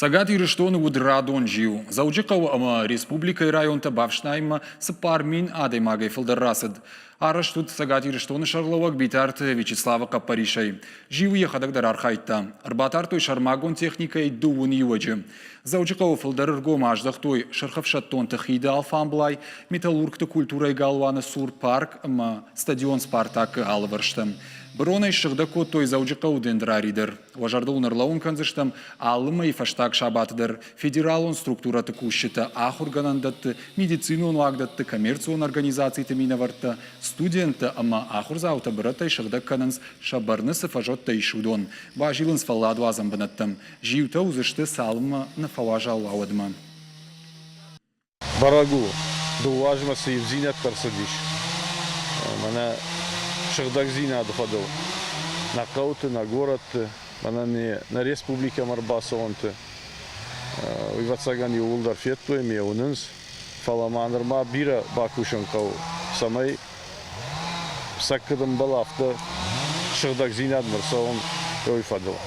Цӕгат Ирыстоны уыд радон зиу. Дзӕуджыхъӕуы ӕмӕ республикӕйы районтӕ бафснайынмӕ 4000 адӕймагӕй фылдӕр рацыд. Арӕзт уыд Цӕгат Ирыстоны сӕргълӕууӕг Битарты Вячеславы хъӕппӕрисӕй. Зиуы йӕхӕдӕг дӕр архайдта. Ӕрбатардтой сӕрмагонд техникӕйы дыууын иуӕджы. Дзӕуджыхъӕуы фылдӕр ӕргом аздӕхтой сырхӕфсӕддонты хиды алфамблай, металлургты культурӕйы галуаны цур парк ӕмӕ стадион «Спартак»-ы алывӕрстӕм. Быронӕй ссыгъдӕг кодтой Дзӕуджыхъӕуы дендрари дӕр. Уӕ зӕрдыл уын ӕрлӕууын кӕндзыстӕм, алы мӕйы фӕстаг сабаты дӕр федералон структурӕты кусджытӕ, ахуыргӕнӕндӕтты, медицинон уагдӕтты, коммерцион организациты минӕвӕрттӕ, студенттӕ ӕмӕ ахуырдзаутӕ бырӕттӕй сыгъдӕг кӕнынц сӕ бӕрны цы фӕзуӕттӕ ис, уыдон. Базилынц фӕлладуадзӕн бынӕттӕм. Зиутӕ уыдзысты, цалынмӕ нӕ фӕуазал уа, уӕдмӕ. Бӕрӕг у, дыууӕ азмӕ цы ивддзинӕдтӕ ӕрцыдис, мӕнӕ сыгъдӕгдзинады фӕдыл нӕ хъӕуты, нӕ горӕтты, мӕнӕ нӕ республикӕмӕ ӕрбацӕуӕнты, уый, ӕвӕццӕгӕн, иууылдӕр федтой ӕмӕ йӕ уынынц. Фӕлӕ ма нырма бирӕ бакусын хъӕуы, цӕмӕй сӕ куыд ӕмбӕлы, афтӕ сыгъдӕгдзинадмӕ ӕрцӕуӕм, уый фӕдыл.